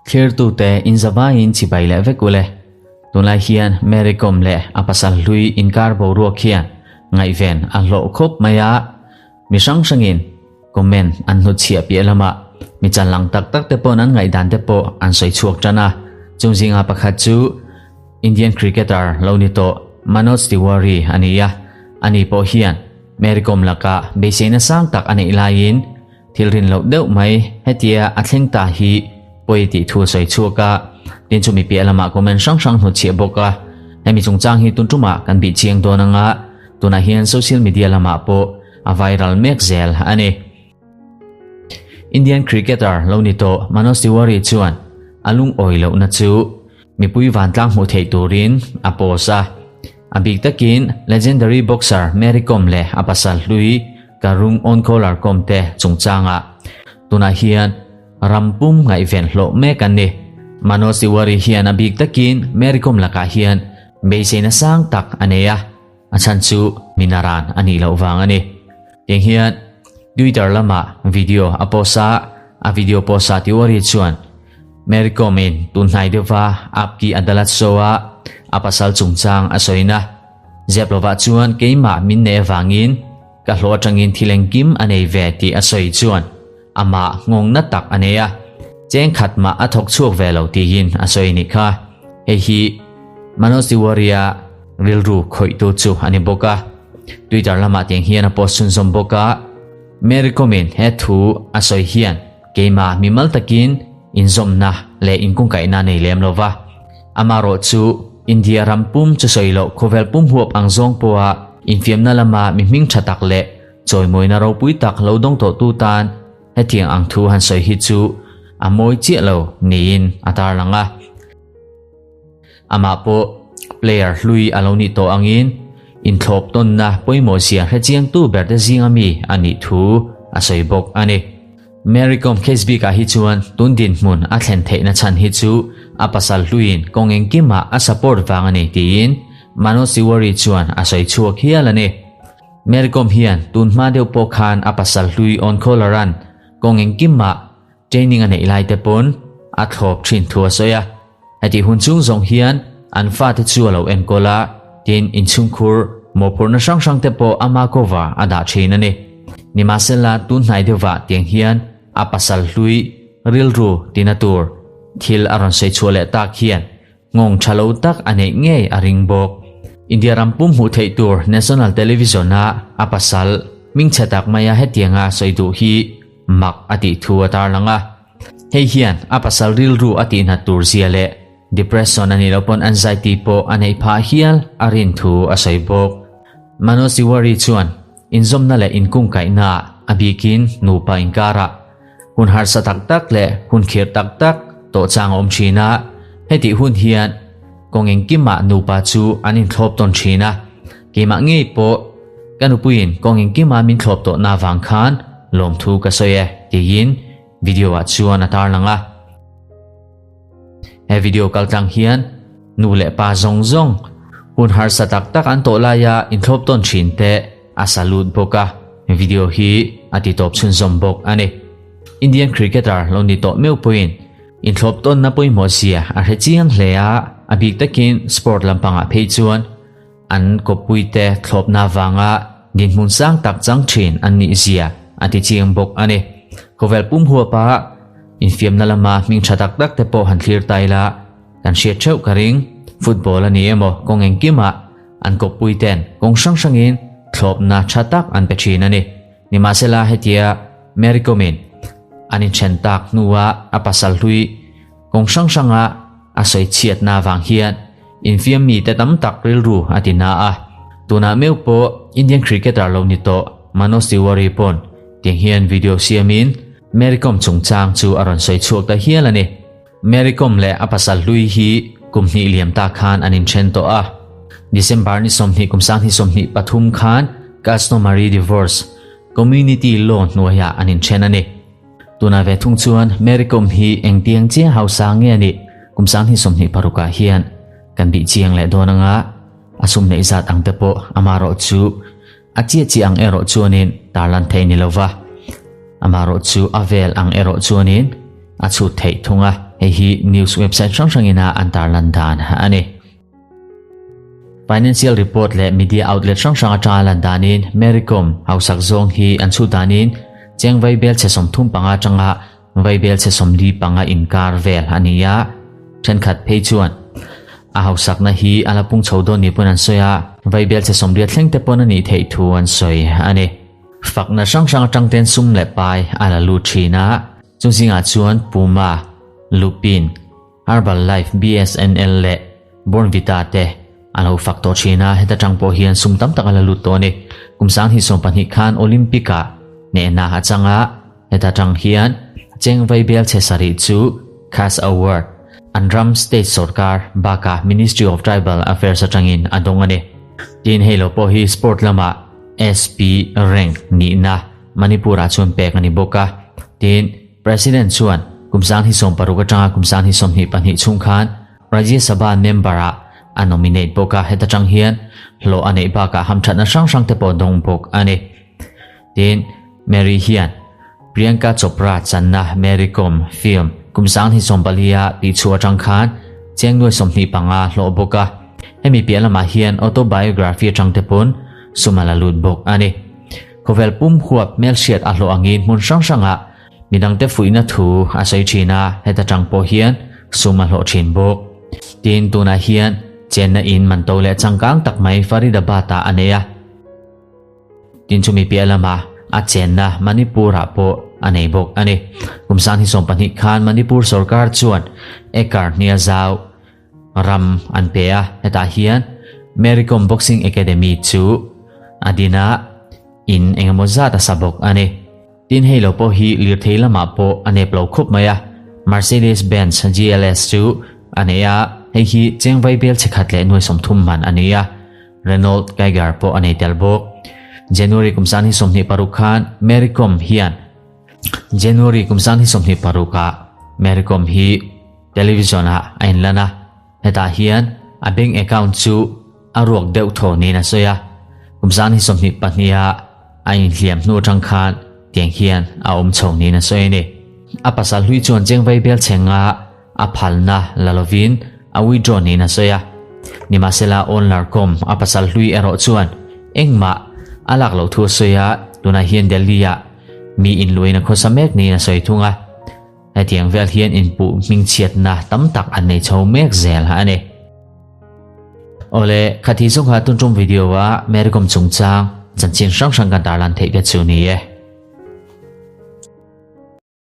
Thlirtute inzavaiin chibai leh vek ule. Tunlai hian Mary Kom leh a pasal hlui inkar boruak hian ngaihven a hlawh khawp mai a, mi hrang hrangin comment an hnutchhiah piah lamah mi chanlang tak tak te pawn an ngaihdan te pawh an sawi chhuak tan a, chung zinga pakhat chu Indian cricketer lo ni tawh Manoj Tiwari a ni a, ani pawh hian Mary Kom lakah beiseina sang tak a neih laiin Thil rin loh deuh mai hetia a thleng ta hi pawi tih thu a sawi chhuak a, tin chumi piah lamah comment hrang hrang hnutchhiah bawk a. Hemi chungchang hi tun tumah kan bih chiang dawn anga tunah hian social media lamah pawh a viral mek zel a ni. Indian cricketer lo ni tawh Manoj Tiwari chuan a lungawi lohna chu mipui vantlang hmuh theih turin a post a. A bik takin legendary boxer Mary Kom leh a pasal hlui Karung Onkolar Kom te chungchangah tunah hian ram pum ngaihven hlawh mek an ni. Manoj Tiwari hian a bik takin Mary Kom lakah hian beiseina sang tak a nei a, a chhan chu minaran a nih loh vang a ni. Tiang hian Twitter lamah video a post a, a video post ah Tiwari chuan Mary Kom in tun hnai deuhva Aapki Adalat show a a pasal chungchang a sawina. Zep lovah chuan keimah min nei avangin ka hlawh atangin thil engkim a nei ve tih a sawi chuan amah nghawngna tak a nei a, cheng khat mah a thawk chhuak ve lo tiin a sawi nih kha. Hei hi Manoj Tiwari-a rilru khawihtu chu a ni bawk a, Twitter lamah tiang hian a post chhunzawm bawk a, Mary Kom-in he thu a sawi hian keimah mimal takin inzawmna leh inkungkaihna a nei lem lo va, amarawh chu India ram pum chu sawi loh khawvel pum huap ang zawng pawha infiamna lama mi hming tha tak leh chawimawina ropui tak lo dawng tawhtu tan hetiang ang thu han sawi hi chu a mawi chiah lo niin a tarlang a. Amah pawh player hlui a lo nih tawh angin inthlawp tawnna pawimawh zia hrechiangtu berte zinga mi a nih thu a sawi bawk a ni. Mary Kom case bikah hi chuan tun dinhmun a thlen theihna chhan hi chu a pasal hluiin kawng engkimah a support vang a ni tiin Manoj Tiwari chuan a sawi chhuak hial a ni. Mary Kom hian tun hma deuh pawh khan a pasal hlui On Khawlaran kawng engkimah training a neih lai te pawn a thlawp thin thu a sawi a. Hetih hun chung zawng hian an fate chu a lo enkawl a, tin inchhungkhur mawhphurhna hrang hrang te pawh ama cover a dah thin a ni. Nimahsela tun hnai deuhvah tiang hian a pasal hlui rilru tina tur thil a rawn sawi chhuah leh tak hian nghawng tha lo tak a neih ngei a ring bawk. India ram pum hmuh theih tur National Television a a pasal hmingchhe tak maia hetianga sawi duh hi mak a tih thu a tarlang a. Hei hian a pasal rilru a tihnat tur zia leh depression a nih loh pawn anxiety pawh a neih phah hial a rin thu a sawi bawk. Manoj Tiwari chuan inzawmna leh inkungkaihna a bikin nupa inkarah hun harsa tak tak leh hun khirh tak tak tawh chang a awm thin a, hetih hun hian kawng engkimah nupa chu an inthlawp tawn thin a, keimah ngei pawh ka nupuiin kawng engkima min thlawp tawhna avang khan lawmthu ka sawi e tiin Video ah chuan a tarlang a. He video kaltlang hian nu leh pa zawng zawng hun harsa tak tak an tawh laia inthlawp tawn thin te a salute bawk a, video hi a ti tawp chhunzawm bawk a ni. Indian cricketer lo ni tawh meuh pawhin inthlawp tawnna pawimawh zia a hre chiang hle a, a bik takin sport lampangah phei chuan An kawppuite thlawpna vanga dinhmun sang tak chang thin an nih zia a ti chiang bawk a ni. Khawvel pum huapa infiamna lama hming tha tak tak te pawh han thlir ta ila, kan hriat theuh ka ring. Football a ni emaw kawng engkimah an kawppuiten kawng hrang hrangin thlawpna tha tak an pe thin a ni. Nimahsela hetia Mary Kom-in an inthen tak hnua a pasal hlui kawng hrang hranga A sawi chhiatna avang hian infiam mite tam tak rilru a ti na a, tunah meuh pawh Indian cricketer lo ni tawh Manoj Tiwari pawn tiang hian video siamin Mary Kom chungchang chu a rawn sawi chhuak ta hial a ni. Mary Kom leh a pasal hlui hi kum hnih liam ta khan an inthen tawh a, December ni 20 kum 2023 khan customary divorce, community law hnuaiah an inthen a ni. Tunah ve thung chuan Mary Kom hi engtiang chiah hausa nge a nih kum 2026 ah hian kan bih chiang leh dawn anga a sum neih zat ang te pawh amarawh chu a chiah chiah ang erawh chuanin tarlan theih ni lova. Amaherawhchu a vel ang erawh chuanin a chhut theih thung a, hei hi news website hrang hrangina an tarlan dan a ni. Financial report leh media outlet hrang hrang atanga lan danin Mary Kom hausak zawng hi an chhut danin cheng vaibel chhe 35 atanga vaibel chhe 45 inkar vel a ni a, thenkhat phei chuan a hausakna hi a la pung chho dawn ni pawn an sawi a, vaibel chhe 80 thleng te pawn a nih theih thu an sawi a ni. Fakna hrang hrang atang ten sum leh pai a la lut thin a, chung zingah chuan Puma, Lupin, Herbalife, BSNL leh Bournvita te a lo fak tawh thin a, heta tang pawh hian sum tam tak a la lut tawh a ni. Kum 2020 khan Olympic ah hnehna a chang a, heta tang hian cheng vaibel chhe sarih chu Cash Award an ram state sorkar bakah Ministry of Tribal Affairs atangin a dawng a ni. Tin, hei lo pawh hi sport lamah SP rank nihna Manipur-ah chuan pek a ni bawk a. Tin, President chuan kum 2016 atanga kum 2022 chhung khan Rajya Sabha member-ah a nominate bawk a, heta tang hian hlawh a neih bakah hamthatna hrang hrang te pawh dawng bawk a ni. Tin, Mary hian Priyanka Chopra channa Mary Kom film kum 2004-a tihchhuah atang khan cheng nuai 25 hlawh bawk a, hemi piah lamah hian autobiography atang te pawn sum a la lut bawk a ni. Khawvel pum huap hmelhriat a hlawh angin hmun hrang hrangah midangte fuihna thu a sawi thin a, heta tang pawh hian sum a hlawh thin bawk. Tin, tunah hian chenna in man to leh changkang tak mai Faridabad-ah a nei a. Tin chumi piah lama a chenna Manipur-ah pawh a nei bawk a ni. Kum 2020 khan Manipur sorkar chuan acre hnia zau ram an pe a, hetah hian Mary Kom Boxing Academy chu a din a, in engemaw zat a sa bawk a ni. Tin hei lo pawh hi lirthei lamah pawh a nep lo khawp mai a, Mercedes Benz GLS chu a nei a, hei hi cheng vaibel chhe khat leh nuai 30 man a ni a, Renault Kiger pawh a nei tel bawk. January kum 2026 khan Mary Kom hian January kum 2026 ah Mary Kom hi Television ah a inlan a, hetah hian a bank account chu a ruak deuh thaw niin a sawi a, kum 2022 ah a inhliam hnu atang khan tiang hian a awm chho niin a sawi a ni. A pasal hlui chuan cheng vaibel chhenga a phalna la lovin a withdraw niin a sawi a, nimahsela Onlar Kom a pasal hlui erawh chuan engmah a lak loh thu a sawi a, tunah hian Delhi ah mi inluain a khawsa mek niin a sawi thung a. Hetiang vel hian inpuh hmingchhiatna tam tak an nei chho mek zel a ni. Awle, khathi zawngha tun tum video a Mary Kom chungchang chanchin hrang hrang kan tarlan theih te chu ni e.